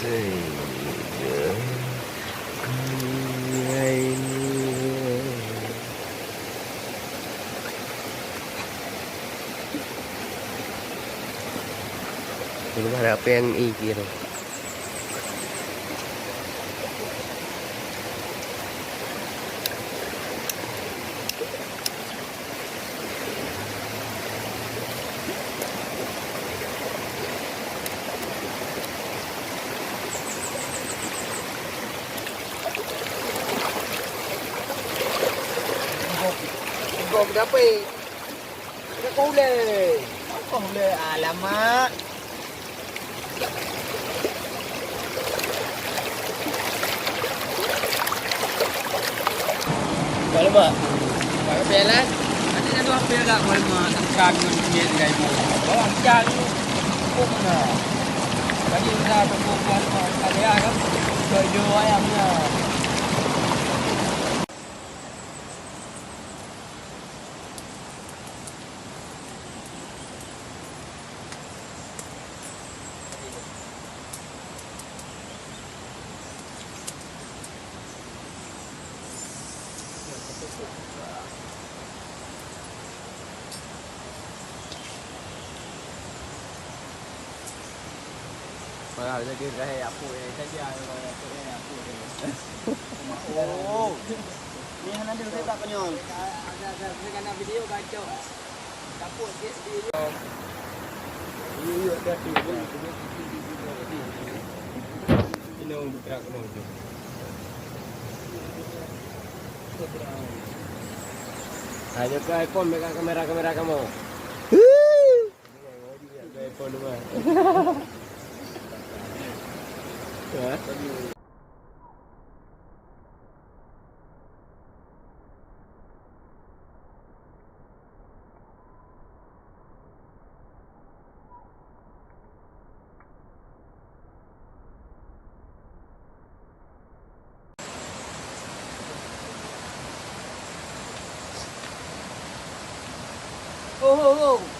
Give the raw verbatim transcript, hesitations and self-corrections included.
Di luar apa yang i kira? Gom dapet. Ada kau uleh. Apa uleh? Alamak. Kalau mak, pakai pelan. Nanti satu apa ya kak? Kalau mak tekan dengan duit dengan ibu. Bawa pegang tu. Kok mana? Tadi udah tunggu kalau mak tak payah kan? Kau jual ayam lah. Wah, lagi dah apu eh. Tadi ada apu eh, apu eh. Oh. Ni hana ada saya tak konyol. Ada, ada, saya kena video kacau. Dapur sikit sikit. Ini, ini, hati-hati. Ini, ini, ini, ini. Ini, ini, ini. Ayo ke iPhone, pegang kamera-kamera kamu. Ke iPhone dua. Ya. Oh, oh, oh.